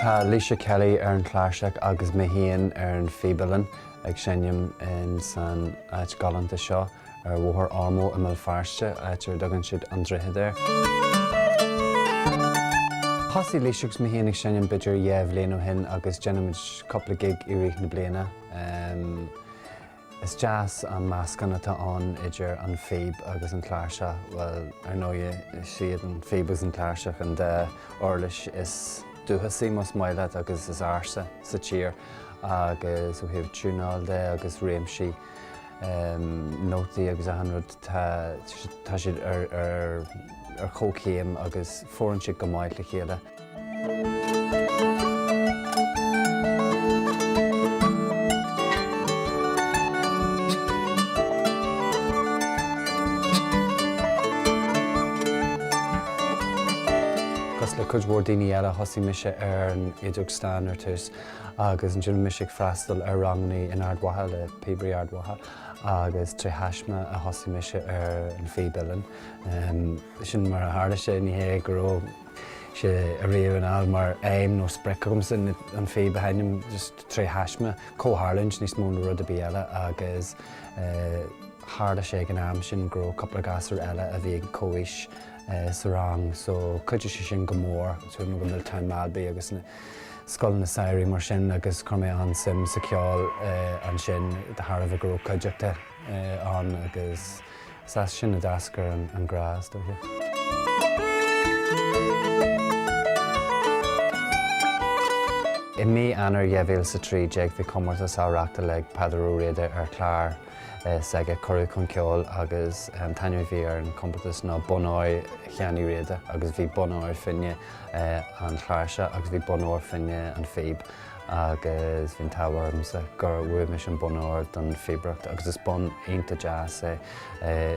Tá Laoise Kelly ar an chláirseach agus mé féin ar an phíb uilleann ag seinm in san áit galánta seo ar Bhóthar Ormeau i mBéal Feirste, áit ar dtugann siad An Droichead air. Thosaigh Laoise agus mé féin ag seinm b'fhéidir 2 bhliain ó shin agus déanaimid cúpla gig i rith na bliana. Is deas an meascán atá ann idir an phíb agus an chláirseach, bhuel, ar ndóigh, is iad an phíb agus an chláirseach an dá uirlis is dúchasaí, más maith leat, agus is ársa sa tír agus ó thaobh tiúnáil de agus réimsí nótaí agus achan rud, tá tá siad ar ar ar chomhchéim agus fóireann siad go maith le chéile. Cosúil le cuid mhór daoine eile, thosaigh mise ar an fheadóg stáin ar tús agus ansin bhí mise ag freastal ar ranganna in Ard Mhacha le Píobairí Ard Mhacha agus tré thaisme a thosaigh mise ar an phíb uilleann. Sin mar a tharla sé, ní hé go raibh sé ariamh anall mar aidhm nó sprioc agamsa an phíb a sheinm, just tré thaisme, comhtharlúint níos mó ná rud ar bith eile agus tharla sé ag an am sin go raibh cúpla gasúr eile a bhí ag comhaois sa rang so chuidigh sé sin go mór. Chuaigh mé go Milltown Malbay agus na scoileanna samhraidh mar sin agus chuir mé an-suim sa cheol ansin de thairbhe go raibh cuideachta ann agus is as sin a d'eascair an grá is dóiche. I mí Eanáir 2013 bhí comórtas á reáchtáil ag Peadar Ó Riada ar chlár s'aige, Cuireadh chun Ceoil agus an t-ainm a bhí ar an chomórtas ná Bonn Óir Sheáin Uí Riada agus bhí bonn óir fá choinne an chláirseach agus bhí bonn óir fá choinne an phíb agus bhí an t-ádh ormsa gur bhuaigh mise an bonn óir don phíobaireacht agus is bonn iontach deas é.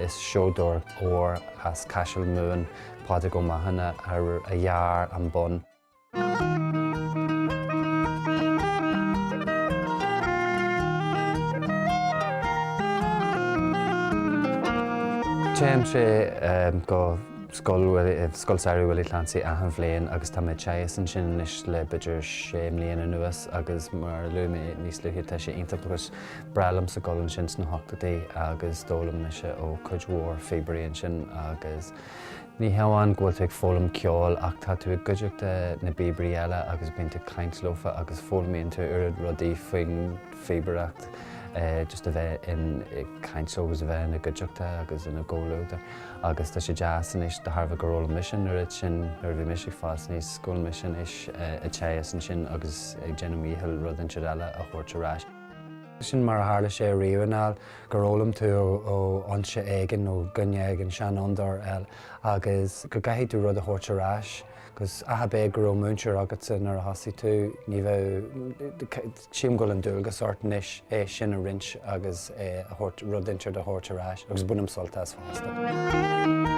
Is seodóir óir as Caiseal Mumhan, Pádraig Ó Mathúna, a dhear an bonn. Téimse go Scoil Scoil Samhraidh Willie Clancy achan bhliain agus tá mé ag teagasc ansin anois le b'fhéidir sé mbliana anuas agus mar a luaigh mé níos luaithe tá sé iontach because breá liomsa dul ansin sna hochtóidí agus d'fhoghlaim mise ó cuid mhór phíobairí ansin agus Ní hamháin go bhfuil tú ag foghlaim ceoil ach tá tú i gcuideachta na bpíobairí eile agus bíonn tú ag caint leofa agus foghlaimíonn tú oiread rudaí faoin phíobaireacht just a bheith in ag caint leo agus a bheith ina gcuideachta agus ina gcomhluadar agus tá sé deas anois de thairbhe gur fhoghlaim mise an oiread sin nuair a bhí mise ag fás aníos go bhfuil mise anois ag teagasc ansin agus ag déanamh mo dhícheall rud inteacht eile a thabhairt ar ais. Sin mar a tharla sé ariamh anall, gur fhoghlaim tú ó fhoinse éigin nó dhuine éigin, seanfhondúir eile, agus go gcaithfidh tú rud a thabhairt ar ais. Agus ach ab é go raibh múinteoir agatsa nuair a thosaigh tú, ní bheadh, sílim go bhfuil an dualgas ort anois é sin a roinnt agus é a thabhairt, rud inteacht a thabhairt ar ais, agus bainim sult as fosta.